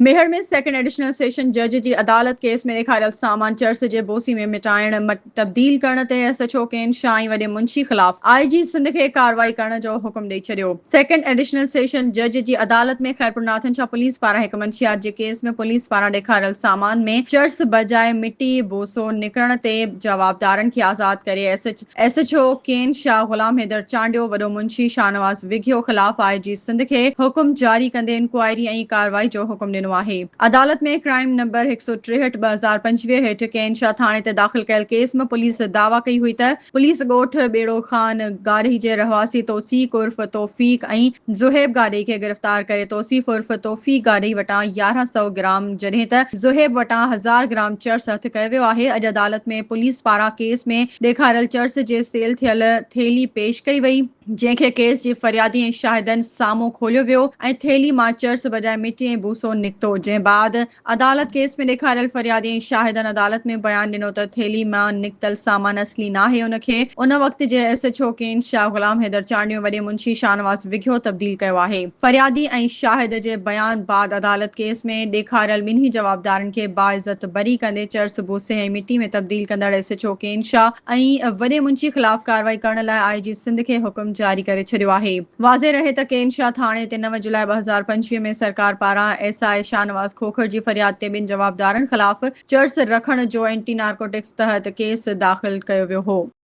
Mehar ۾ second additional session جج جي عدالت ڪيس ۾ ڏيکاريل سامان چرس جي بوسي ۾ مٽائڻ تبديل ڪرڻ تي ايس ايڇ او ڪين شاهه ۽ وڏي منشي خلاف آء جي سنڌ کي ڪارروائي ڪرڻ جو حڪم ڏئي ڇڏيو. سيڪنڊ ايڊيشنل سيشن جج جي عدالت ۾ خيرپورناٿن شاهه پوليس پاران هڪ منشيات جي ڪيس ۾ پوليس پاران ڏيکاريل سامان ۾ چرس بجاء مٽي بوسو نڪرڻ تي جوابدارن کي آزاد ڪري ايس ايس ايڇ او ڪين شاهه غلام حيدر چانڊيو، وڏو منشي شاهنواز وگهيو خلاف آء جي سنڌ کي حڪم جاري ڪندي انڪوائري ۽ ڪارروائي جو حڪم ڏنو آهي. عدالت ۾ ڪرائيم نمبر 163 2025 هيٺ ڪين شاهه ٿاڻي تي داخل ڪيل ڪيس ۾ پوليس دعويٰ ڪئي هئي ته پوليس ڳوٺ ٻيڙو خان گاڏهي جي رهواسي توثيق عرف توفيق ۽ زوهيب گاڏهي کي گرفتار ڪري توصيف عرف توفيق گاڏهي وٽان 1100 گرام جڏهن ته زوهيب وٽان هزار گرام چرس هٿ ڪيو ويو آهي. اڄ عدالت ۾ پوليس پاران ڪيس ۾ ڏيکاريل چرس جي سيل ٿيل ٿيلهي پيش ڪئي وئي، جنهن کي ڪيس جي فريادي ۽ شاهدن سامهون کوليو ويو ۽ ٿيلهي مان چرس بجاء مٽي ۽ بوسو نڪتو، جنهن بعد عدالت ڪيس ۾ ڏيکاريل فريادي ۽ شاهدن عدالت ۾ بيان ڏنو ته ٿيلهي مان نڪتل سامان اصلي ناهي ان کي ان وقت جي ايس ايڇ او ڪين شاهه غلام حيدر چانڊيو وڏي منشي شاهنواز وگهيو تبديل ڪيو آهي. فريادي ۽ شاهد جي بيان بعد عدالت ڪيس ۾ ڏيکاريل ٻنهي جوابدارن کي باعزت بري ڪندي چرس بوسي ۽ مٽي ۾ تبديل ڪندڙ ايس ايڇ او ڪين شاهه ۽ وڏي منشي خلاف ڪارروائي ڪرڻ لاء آء جي سنڌ کي حڪم جاري ڪري ڇڏيو آهي. واضح رهي ته ڪين شاهه ٿاڻي تي 9 جولاء 2025 ۾ سرڪار پاران ايس I Shahnawaz Khokhar جي فرياد تي ٻن جوابدارن خلاف چرس رکڻ جو اينٽي نارڪوٽڪس تحت ڪيس داخل ڪيو ويو هو.